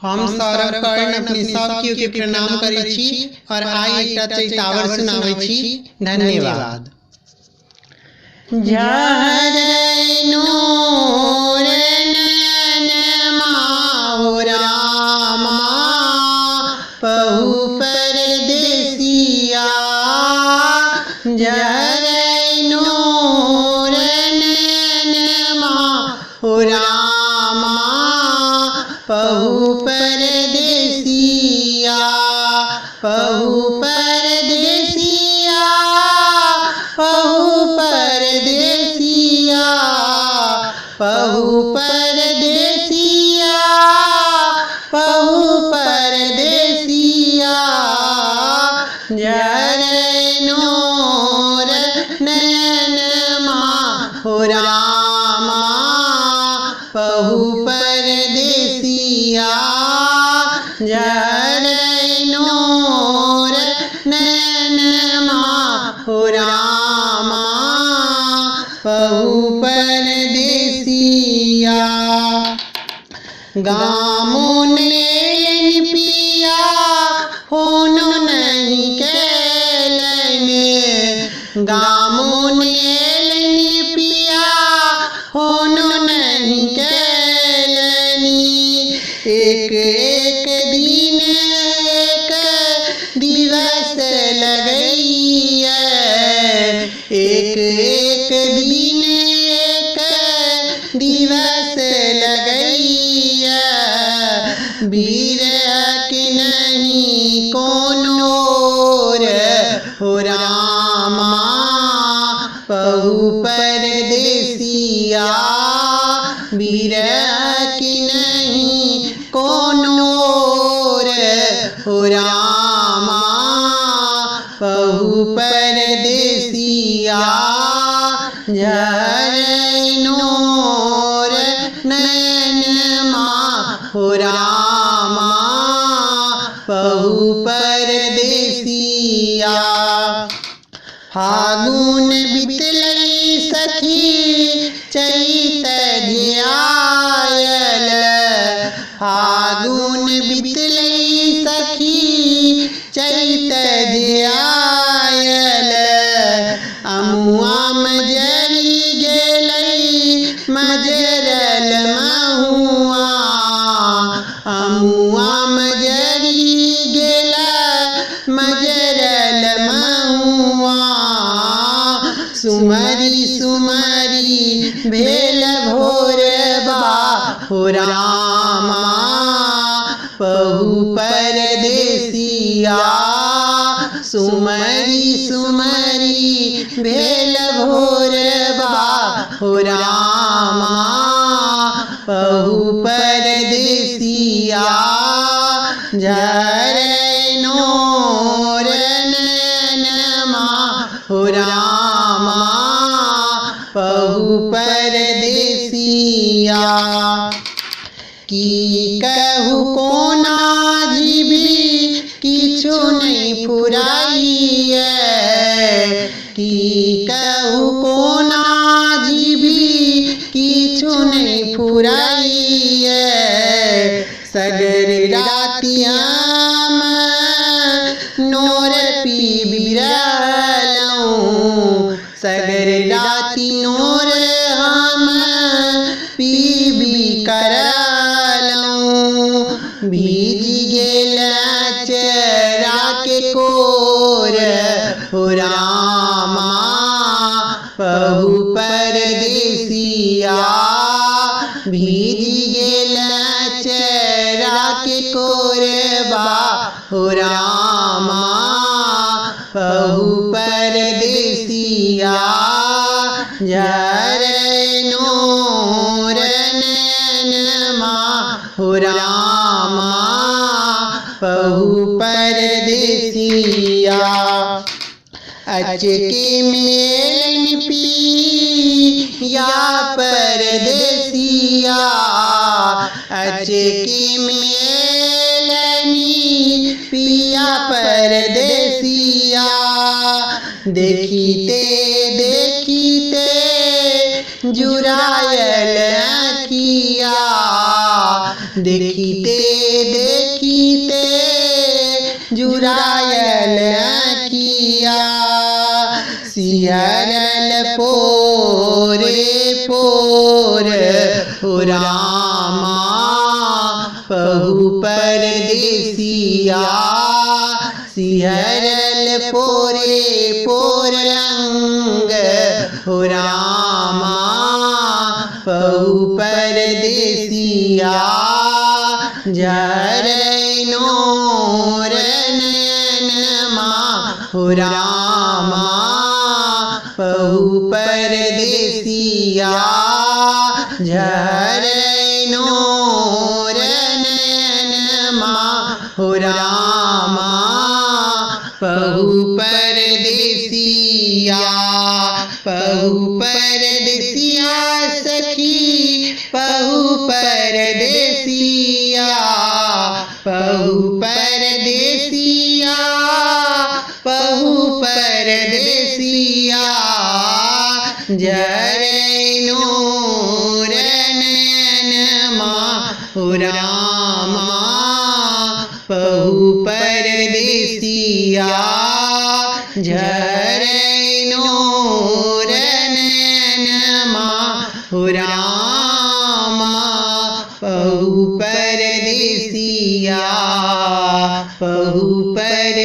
हम सौरभ कर्ण अपने सब केओ के प्रणाम करै छी और आइ एकटा चैतावर सुनाबै छी। धन्यवाद। झरै नोर नैनमा हो रामा पहु परदेसिया, झरै नोर नैनमा हो रामा पहु परदेसिया, पहु परदेसिया, पहु परदेसिया, पहु परदेसिया, पहु परदेसिया, झरै नोर नैनमा हो रामा पहु परदेसिया, झरै नोर नैनमा हो रामा पहु परदेसिया। गामो नेलनि पिया फोनो नहि केलनि, गामो नेलनि पिया फोनो नहि केलनि, एक एक दिन एक दिवस लगैया, एक एक दिन एक दिवस लगैया, बिरह के नहीं कोनो हो रामा पहु परदेसिया, बिरह के नहीं कोनो हो रामा पहु परदेसिया, झरै नोर नैनमा हो रामा पहु परदेसिया। फागुन बितलै सखी चैत आयल, फागुन बितलै सखी चैत आयल, अमुआ मजरि गेलै मजरल महुआ, अमुआ मजरि गेलै मजरल महुआ, सुमरी सुमरी भेल भोरबा हो रामा पहु परदेसिया, सुमरी सुमरी भेल भोरबा हो रामा पहु परदेसिया, झरै नोर नैनमा हो रामा पहु परदेसिया। की कहू कोना जीबी किछु नहि फुराइए, की कहू कोना जीबी किछु नहि फुराइए, सगर राति हम नोर पीबि रहलहुँ, सगर राति नोर हम पीबि करलहुँ, भीजि गेल अचरा के कोर हो रामा पहु परदेसिया, भीजि गेल अचरा के कोरबा हो रामा पहु परदेसिया, झरै नोर नैनमा हो रामा पहु परदेसिया। अचके मेलन पिया परदेसिया, अचके मेलनी पिया परदेसिया, देखिते देखिते जुरायल अखिया, देखिते देखिते जुड़ायल अँखिया। सिहरल पोरे पोर हो रामा पहु परदेसिया। सिहरल पोरे पोर अंग हो रामा पहु परदेसिया। झरै नोर नयनमा हो रामा पहु परदेसिया। झरै नोर नयनमा हो रामा पहु परदेसिया। पहु परदेसिया सखी पहु परदेसिया। पहु परदेसिया पहु परदेसिया। झरै नोर नयनमा हो रामा पहु परदेसिया। झरै नोर नयनमा हो रामा पहु परदेसिया। पहु पर